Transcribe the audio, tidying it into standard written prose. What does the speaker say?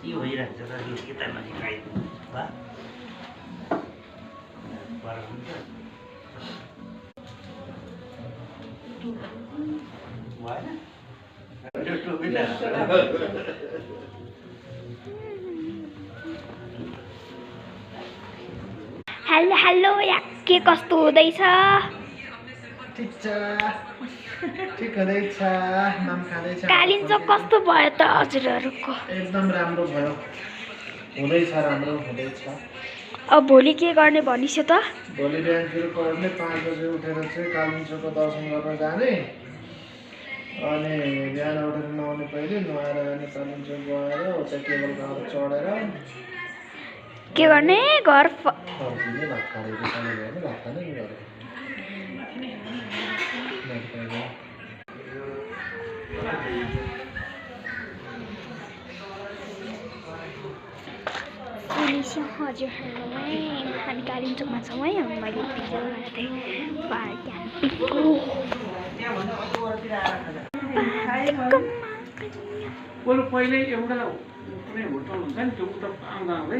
के भइरहेको छ त यो यता नजिक बा भएर हुन्छ भएन त्यो टोपी हेलो हेलो यहाँ के कस्तो हुँदैछ? ठिक छ ठिक हुँदैछ नाम खाँदैछ कालिम्पोङ कस्तो भयो त हजुरहरूको? एकदम राम्रो भयो हुँदैछ राम्रो हुँदैछ अब भोलि के गर्ने भनिस् त? भोलि बिहान सुरु पढ्ने 5 बजे उठेर चाहिँ कालिम्पोङको दर्शन गर्न जाने अनि बिहान उठेर नुहाउने पहिले नुहाएर अनि कालिम्पोङ गएर उता केबल कार चढेर के गर्ने घर फर्किने भात खाएर बिसाउने भयो भने भात खाने गरे हजुरहरूलाई हामी कालिम्पोङमा छौँ है। मैले भिडियो गरेको थिएँ पहिल्यै एउटा कुनै होटल हुन्छ नि त्यो उता आउँदा आउँदै